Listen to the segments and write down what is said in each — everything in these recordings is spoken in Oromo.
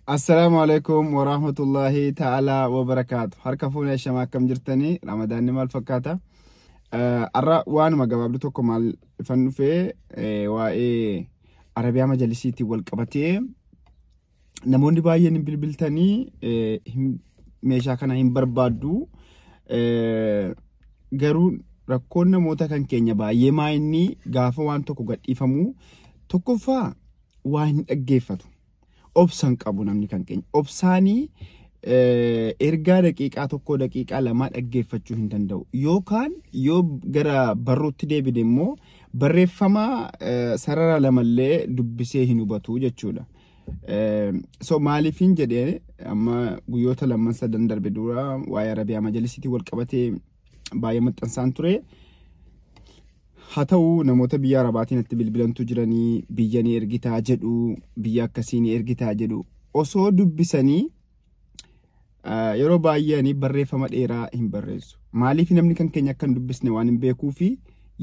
Assalaamu alaikum warahmatullahi ta'ala wabarakaatu. Harka fuunee shamaa akkam jirtanii? Ramadaanni maal fakkaata? Har'a waanuma gabaabduu tokko maal ifan dhufee waa'ee Arabiyaa Majalisiitiin wal qabatee namoonni baay'een hin bilbiltanii meeshaa kana hin barbaaddu. Garuu rakkoon namoota kan keenya baay'ee maa inni gaafa waan tokko gadhiifamu tokkoffaa waa hin dhaggeeffatu. Obsan qabu namni kan keenya. Obsaanii ergaa daqiiqaa tokko daqiiqaa lamaa dhaggeeffachuu hin danda'u. Yookaan yoo gara barruutti deebine immoo barreeffama sarara lamallee dubbisee hin hubatu jechuudha. So maaliifin jedhee amma guyyoota lamman sadan darbe dura waa'ee Arabiyaa Majalisiitiin wal qabatee baay'ee maxxansaan ture. Haa ta'u namoota biyya Arabaatiin itti bilbilantu jiranii biyya ni ergitaa jedhu, biyya akkasii ni ergitaa jedhu, osoo dubbisanii yeroo baay'ee ani barreeffama dheeraa hin barreessu. Maaliif namni kan keenya akka hin dubbisne waan hin beekuu fi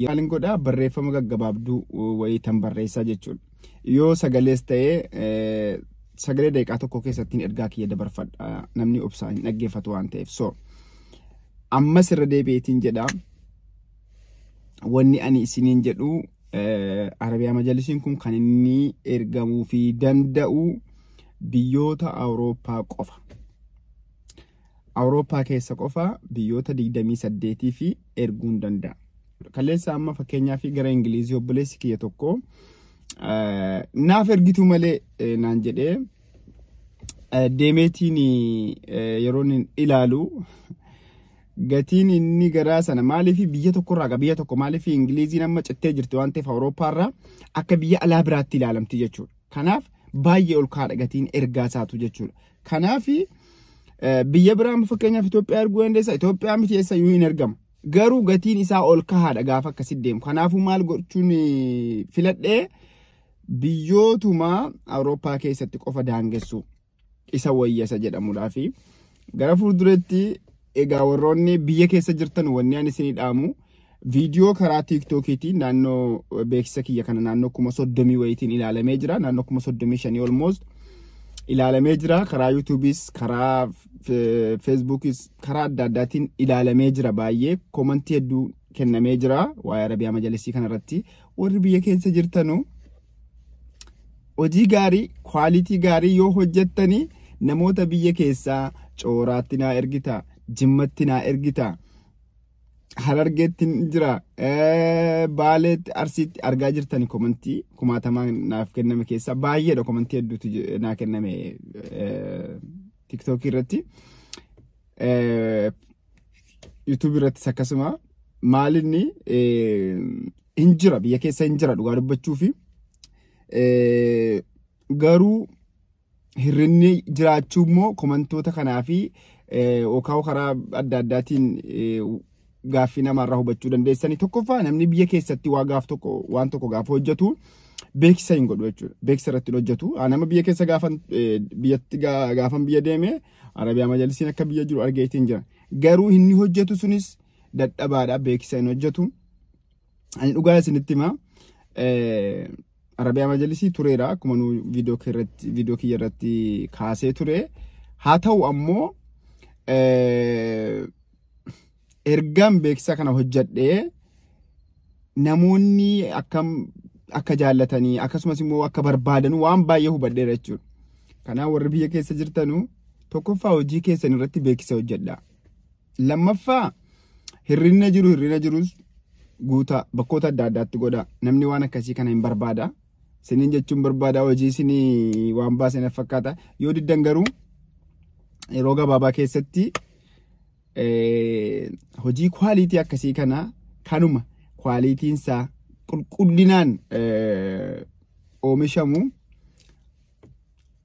maalin godhaa barreeffama gaggabaabduu wayii tan barreessaa jechuudha. Yoo sagalees ta'ee sagalee daqiiqaa tokko keessatti ergaa kiyya dabarfadha, namni obsaa hin dhaggeeffatu waan ta'eef. So ammas irra deebi'eetiin jedha. Wanni ani isiniin jedhu Arabiyaa Majalisiin kun kan inni ergamuu fi danda'u biyyoota Awurooppaa qofa. Awurooppaa keessa qofa biyyoota 28 fi erguu hin danda'a. Kaleessa amma fakkeenyaaf gara Ingilizii obboleessi kiyya tokko naaf ergitu malee naan jedhee deemeetiin yeroo inni ilaalu gatiin inni garaa sana maaliif biyya tokkorraa biyya tokko maaliif Ingiliziin amma cittee jirti waan ta'eef Awurooppaarraa akka biyya alaa biraatti ilaalamti jechuudha. Kanaaf baay'ee ol kaadha gatiin ergaa isaatu jechuudha. Kanaaf biyya biraa fakkeenyaaf Itoophiyaa erguu dandeessa. Itoophiyaa miti eessa iyyuu hin ergama. Garuu gatiin isaa ol kahaadha gaafa akkasitti deemu. Kanaafuu maal gochuun filadhee biyyootuma Awurooppaa keessatti qofa daangessu isa wayyasa jedhamudhaafi gara fuulduratti egaa warroonni biyya keessa jirtan wanni ani isinii dhaamu viidiyoo karaa tiiktookiitiin naannoo beeksisa kiyya kana naannoo 30,000 wayiitiin ilaalamee jira. Naannoo 35,000 almost ilaalamee jira. Karaa yuutuubiis karaa feesbuukis karaa adda addaatiin ilaalamee jira. Baay'ee koomantii hedduu kennamee jira waa'ee Arabiyaa Majalisii kanarratti. Warri biyya keessa jirtanu hojii gaarii kwaalitii gaarii yoo hojjettanii namoota biyya keessaa Cooraatti naa ergita, Jimmatti naa ergita, Harargeetti jira, Baaleetti, Arsiitti argaa jirtani komantii kumaatamaan naaf kenname keessaa baay'eedha. Komantii hedduutu naa kenname TikTok irratti. YouTube irrattis akkasuma maalinni hin jira, biyya keessa hin jira dhugaa dubbachuu fi garuu hirrinni jiraachuu immoo komantoota kanaa fi yookaan karaa adda addaatiin gaaffii namaarraa hubachuu dandeessanii. Tokkoffaa namni biyya keessatti waa gaaf tokko waan tokko gaafa hojjetu beeksisa hin godhu jechuudha. Beeksisa irratti hin hojjetu. Nama biyya keessa gaafan biyyatti gaafan biyya deeme Arabiyaa Majalisiin akka biyya jiru argeetiin jira. Garuu inni hojjetu sunis dadhabaadha, beeksisa hin hojjetu. Ani dhugaa isinitti hima. Arabiyaa Majalisii tureera akkuma nu viidiyoo kiyya irratti kaasee ture. Haa ta'u ammoo ergaan beeksisa kana hojjedhee namoonni akkam akka jaallatanii akkasumas immoo akka barbaadan waan baay'ee hubadheera jechuudha. Kanaaf warri biyya keessa jirtanu tokkoffaa hojii keessan irratti beeksisa hojjedhaa. Lammaffaa hir'ina jiru hir'ina jirus guutaa bakkoota adda addaatti godha. Namni waan akkasii kana hin barbaada. Siniin jechuun barbaada hojii isinii waan baasan fakkaata. Yoo diddan garuu yeroo gabaabaa keessatti hojii kwaalitii akkasii kana kanuma kwaalitiin isaa qulqullinaan oomishamu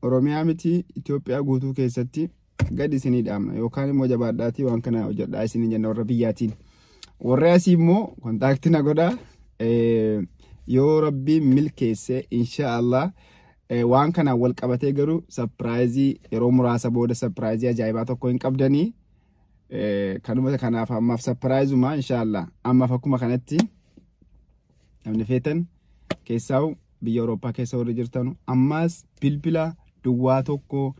Oromiyaa miti Itoophiyaa guutuu keessatti gadi isinii dhaamna yookaan immoo jabaadhaatii waan kana hojjedhaa isinii jenna warra biyyaatiin. Warri asii immoo kontaaktii na godhaa. Yoo rabbiin milkeesse inshaallah waan kanaan wal qabatee garuu sapiraayizii yeroo muraasa booda sapiraayizii ajaa'ibaa tokko hin qabdanii. Kanuma kanaaf ammaaf sapiraayizuma inshaallah ammaaf akkuma kanatti namni feetan keessaa'u biyya Awurooppaa keessa warri jirtanu ammaas bilbila 01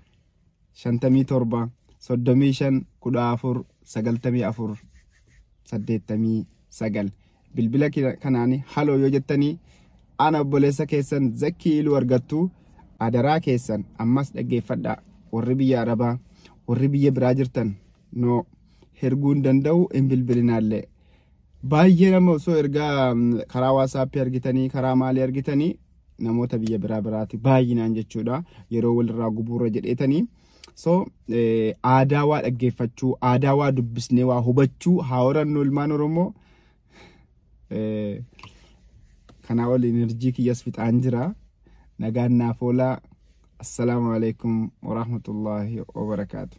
57 35 14 94 89 bilbila kanaan haloo yoo jettanii ana obboleessa keessan Zakkii Iluu argattu. Adaraa keessan ammas dhaggeeffadhaa, warri biyya Arabaa, warri biyya biraa jirtan no herguu hin danda'u, hin bilbilinaallee. Baay'ee nama osoo ergaa karaa WhatsAppii argitanii, karaa maalii argitanii, namoota biyya biraa biraati baay'inaan jechuudha, yeroo walirraa gubuurra jedheetanii. So aadaa waa dhaggeeffachuu, aadaa waa dubbisnee waa hubachuu haa horannu, ilmaan Oromoo. Kanaa ol enerjii kiyyas fixaan jira. Nagaan naaf oolaa. Assalaamu alaikum warahmatullaahi wabarakaatu.